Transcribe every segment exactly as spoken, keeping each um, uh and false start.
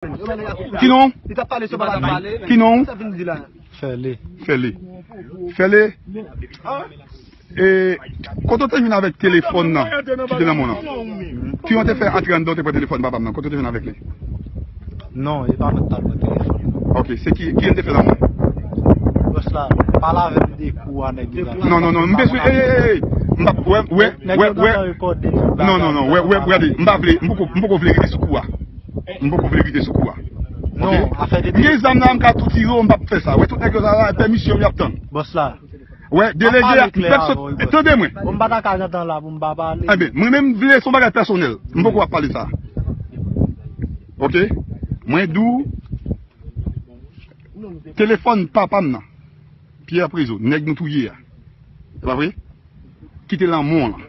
Ki non? Li t ap pale sou papa pale. Ki non? Sa vin di la. Fèle. Fèle. Fèle. E, kote w te vin avèk telefòn nan ki te nan men w lan? Ki w te fè antre anndan, w te pran telefòn papa m nan? Kote w te vin avèk li? Non, e pa mwen ki t al pran telefòn nan. Ok, se ki, ki te fè lanmò? Bòs la, pale avè m de kou a nèg yo. Non, non, non, m bezwen, ey, ey, ey, m p ap, wè, wè, wè, wè. Non, non, non, wè, wè, gade, m pa vle, m poko, m poko vle rive sou kou a. M poko vle rive sou kou a. Non, afè de. M gen zam nan, m ka tou tire w, m p ap fè sa. Wè, tout nèg yo la, la, pèmisyon y ap tann. Bòs la. Wè, delege a, pèsonn, tande mwen. Bon, m pa ta ka gentan la pou m pa pale. Enben, mwen menm vle se yon bagay pèsonèl. M poko ap pale sa. Ok? Mwen di w, telefòn papa m nan, Pierre Prezo, nèg nou touye a. Se pa vre? Ki te lan men w lan.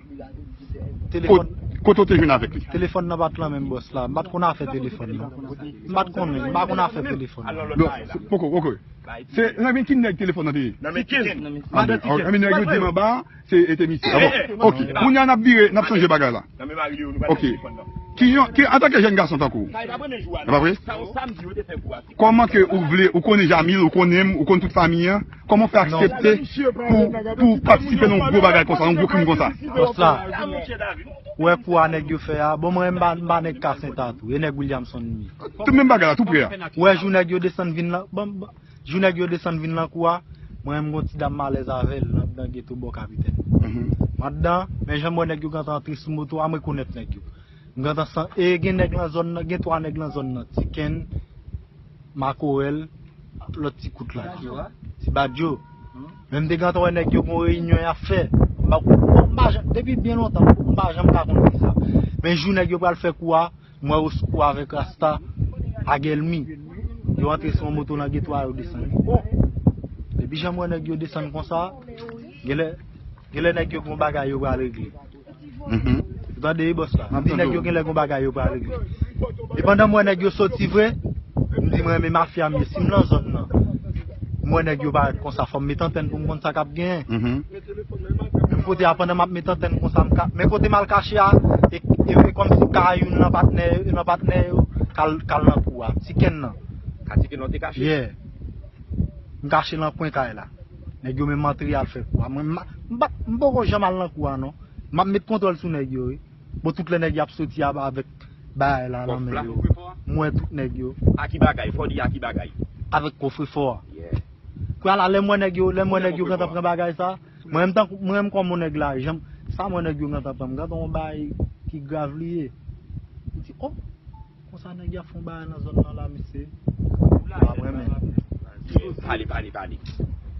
Telefòn. Kot-, kote w te jwenn avèk li? Telefòn nan pa t lan men m, bòs la. M pa t konn afè telefòn nan. M pa t konnen, m pa konn afè telefòn nan. Bon, poko, poko. Se nan men ki nèg telefòn nan te ye? Nan men Tiken. Ah, ben, ok, men nèg yo di m anba, se, e te misye. Ah bon? Ok. Kounye a n ap vire, n ap chanje bagay la. Ok. Ki jan, ki, antanke jèn gason tankou w, e pa vre? Kòman ke ou vle, ou konnen Jamil, ou konnen m, ou konn tout fanmi an, kòman w fè aksepte pou, pou patisipe nan yon gwo bagay konsa, yon gwo krim konsa? Bòs la, ou wè kou a nèg yo fè a, bon, mwen, m pa, m pa nèg Ka Senta tou, e nèg Williamson m ye. Tout menm bagay la, tou prè a. Ou wè jou nèg yo desann vin lan, bon, bon, jou nèg yo desann vin lan kou a, mwen, m gon ti dam m alèz avè l, nan, nan geto bò Kapitèn. Mhm. M anndan, men jan m wè nèg yo gentan antre sou moto a, m rekonèt nèg yo. M gentan san, e gen nèg lan zòn nan, gen twa nèg lan zòn nan, Tiken, Makorèl, lòt ti kout la. Ti Badjo. Men m te gentan wè nèg yo gon reyinyon y ap fè. M pa, m pa janm, depi byen lontan, m pa janm ka konn kisa. Men jou nèg yo pral fè kou a, m wè Oskou avèk Rasta, a Gèlmi. Yo antre sou yon moto nan geto a, yo desann. Depi jan m wè nèg yo desann konsa, genlè, genlè nèg yo gon bagay yo pral regle. Mhm. Ou tande, bòs la? M ap tande w. M di nèg yo genlè gon bagay yo pral regle. E pandan m wè nèg yo soti vre, m di mwen, men mafya m ye, si m lan zòn nan, m wè nèg yo parèt konsa, fò m met antèn pou m konn sa k ap genyen. Mhm. Menm kote a, pandan m ap met antèn konsa, m ka, men kote m al kache a, e, e, e kòmsi ka youn nan patnè, nan patnè yo, k al, k al nan kou a. Tiken nan. Ka Tiken nan te kache? Yeah. M kache nan kwen kay la. Nèg yo menm antre al fè kou a. Mwen, m, m pa, m poko janm al nan kou a, non. M ap met kontwòl sou nèg yo, wi. Bon, tout lè nèg y ap soti a, avèk bagay la nan men yo. M wè tout nèg yo. A ki bagay? Fò w di a ki bagay? Avèk kofrefò a. Yeah. Kounye a la, lè m wè nèg yo, lè m wè nèg yo gentan pran bagay sa, mwen menm tankou, mwen menm kòm yon nèg la, jan m, sa m wè nèg yo gentan pran, m gentan yon bagay ki grav li ye. M di, oh, konsa nèg y ap fè yon bagay nan zòn nan la, mesye. M pa renmen. Pale, pale, pale.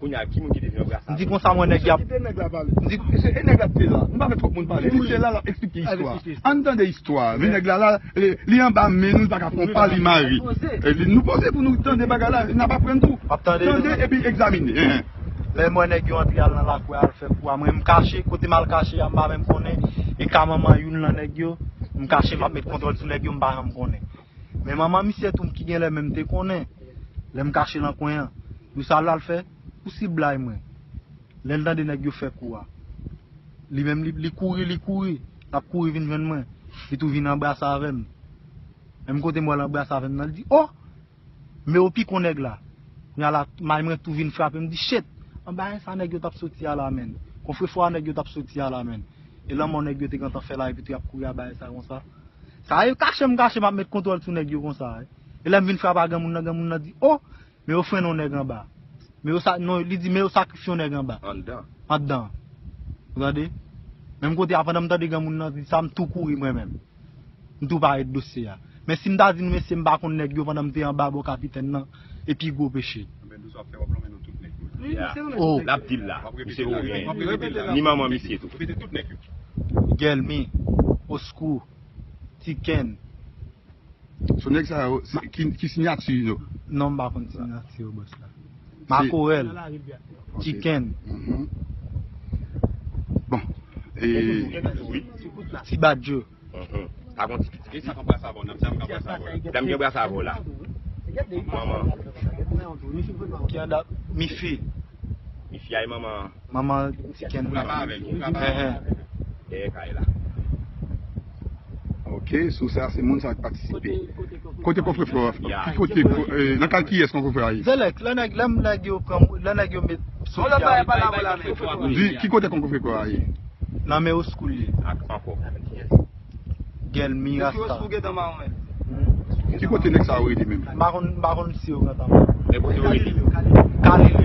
Kounye a, ki moun ki te vin anbrase avè w? M di konsa, mwen, nèg y ap. Kite nèg la pale. M di, se, e nèg la ki te la. Nou pa fè twòp moun pale. Li te la, l ap eksplike istwa. Ann tande istwa. Men nèg la, la, e, li anba men nou, li pa ka fè yon pa, li mare. E, li, nou poze pou nou tande bagay la, n ap aprann tou. M ap tande. Tande epi egzamine. Enhen. Lè m wè nèg yo antre al nan lakou a, al fè kou a, mwen, m kache, kote m al kache a, m pa menm konnen. E ka manman youn nan nèg yo, m kache, m ap met kontwòl sou nèg yo, m pa janm konnen. Men manman misye tou ki genlè menm te konnen. Lè m kache nan kwen an. Ou sa l al fè? Ou siblay mwen. Lè l tande nèg yo fè kou a. Li menm li, li kouri, li kouri. L ap kouri vin jwenn mwen. Li tou vin anbrase avè m. Menm kote m wè l anbrase avè m nan, li di, oh! Men ou piko nèg la. Kounye a la, may mwen tou vin frape m, di, shit! Anba sa nèg yo t ap soti a la, menn. Kofrefò a nèg yo t ap soti a la, menn. E lanmò nèg yo te gentan fè la, epi tou y ap kouri a bagay sa konsa. Sa yo kache m kache, m ap met kontwòl sou nèg yo konsa, wi. E lè m vin frape a granmoun nan, granmoun nan di, oh, men yo frennen yon nèg anba. Men yo sa, non, li di, men yo sakrifye yon nèg anba. Anndan. Anndan. Ou tande? Menm kote a, pandan m tande granmoun nan di sa, m tou kouri mwen menm. M tou pa ret dosye a. Men si m ta di nou, mesye, m pa konn nèg yo pandan m te anba bò kapitèn nan, e pi gwo peche. Anben, nou sa ap fè w ap lonmen non tout nèg yo. Yeah. Oh. L ap di l la. Misye ouvè. Ni manman misye tou. Gèlmi, Oskou, Tiken. So nèg sa yo, se ki, ki siyati yo? Non, m pa konn siyati yo, bòs la. Makorèl, Tiken. Mhm. Bon. E, wi. Ti Badjo. Mhm. Sa gon ti piti. Dam gen bras avè w la. Manman. Ki an dat? Mifi. Mifi a e manman. Manman Tiken. Ou ka pa avè l, ou ka pa avè l. Enhen. Dèyè kay la. Ok, sou sa, se moun sa k patisipe. Kote Konfrè Flora? Ki kote, eh, nan kay kiyès Konfrè Flora ye? Zelek, lè nèg, lè nèg yo pran, lè nèg yo met sou Di, ki kote Konfrè Flora ye? Nan men Oskoul ye. Gèlmi Rasta. Ki kote nèg sa yo rete menm? M pa konn, m pa konn si yo gentan. Kalil